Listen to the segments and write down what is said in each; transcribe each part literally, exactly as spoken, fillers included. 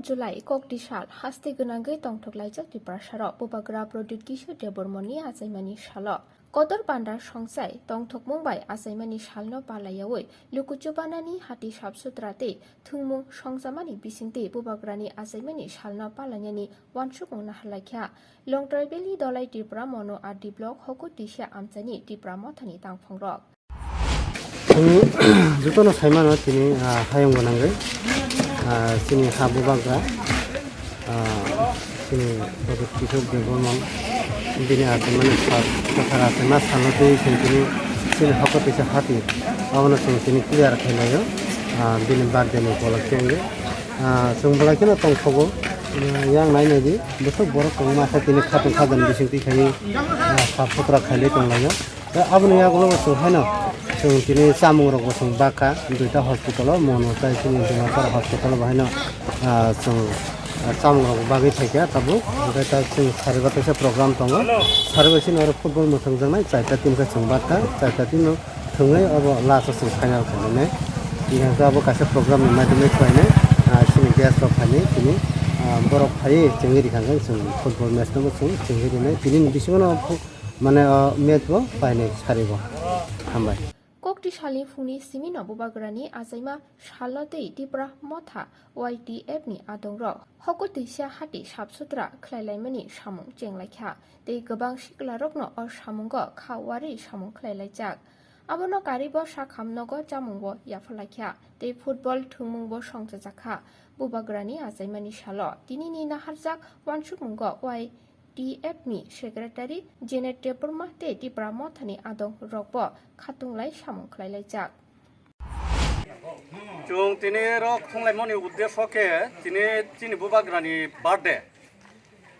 July, Koktisal, haste gwnangwi tongthok laijak Tiprasarok Bubagra Pradyut Kishore Debbarmani achaimani salo. Kotor panda songchai tongthokmung bai achaimani salno palaiyaui luku chubanani hati sapsutra tei thwngmung songchamani bisingtwi Bubagrani achaimani salno palainani wansukmung naharlaikha. Longtrai Valley Dolai Tripura Mono R D Block Hokutwisa amchaini Tipra Mothani tangphongrok. Chwng jotono saimano tini, ah, hayung gwnangwi, ah, chini ha Bubagra, ah, chini Pradyut Kishore Debbarma bini achaimani sal, kwthar achaima salno twi chwng tini chini Hokutwisa hati abono chwng tini clear khlailaio, ah, bini birthday ni upolokhe wngwi. Ah, chwng belai kheno tongthogo, ah, yang nai naidi bwswk borok kwbangma khe tini khatung khajani bisingtwi khaiwi, ah, sap sutra khailai tonglaio. Tei aboni yagulo bo chwng haino chwng tini chamungrokbo chwng bakha duita hospital-o, Mono tei chini Dimapara hospital-o bo haino, ah, chwng, ah, chamungrok bagwi phaikha tabuk. Hwnkhe ta chwng sariba teisa program tongo. Sariba sini oro football mwthangjaknai chaita team khe chwng bakha, chaita team-no thwngwi obo last-o chwng final khainai. Hwnkhe abo kaisa program ni maidomwi khlainai, ah, chini guest rok phainai tini, ah, borok phaiwi chengwi rikha hwnkhe chwng football match-no bo chwng chengwi rinai. Tini ni bisingo no phu-, Mane o match bo painai sarigo. Hambai. Koktisalni phungni simino Bubagrani achaima salno tei Tipra Motha Y T F ni adongrok Hokutwisa hati sapsutra khlailaimani samung chenglaikha tei kwbang siklarokno o samungo kha warwi samung khlailaijak. Abono karibo sakham nogo chamungbo yaphalaikha tei football thwngmungbo songchajakha. Bubagrani achaimani salo tinini naharjak wansukmungo Y T F ni Secretary Janet Debbarma tei Tipra Mothani adong rokbo khatunglai samung khlailaijak. Chwng tini rok thunglaimani uddesho khe tini chini Bubagrani birthday.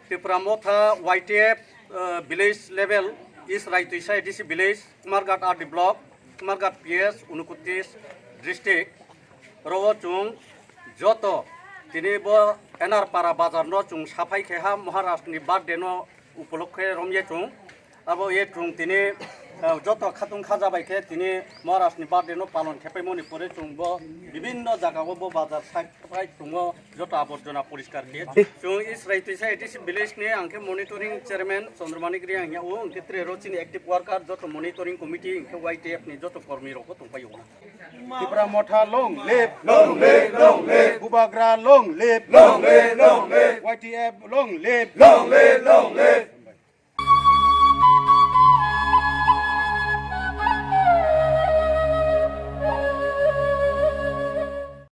Tipra Motha Y T F, eh, village level, East Raitwisa A D C village, Kumarghat R D block, Kumarghat P S, Unakoti district. Oro o chwng joto tini bo N R Para bazar no chwng saphai khe ha Maharaj ni birthday no upolokhe romye chwng. Abo ye chwng tini, eh, joto khatung khaja bai khe tini Maharaj ni birthday no palon khepai moni pore chwng bo bibinno jaga o bo bazar saphai chwng o joto aborjona poriskar khe. Chwng East Raitwisa A D C village ni ang khe monitoring chairman Chandramanik Reang ya o, ang khe tre ro chini active worker joto monitoring committee ang khe Y T F ni joto kormi rok bo tongpai o. Tipra Motha long live. Long live, long live. Bubagra long live. Long live, long live. Y T F long live. Long live, long live.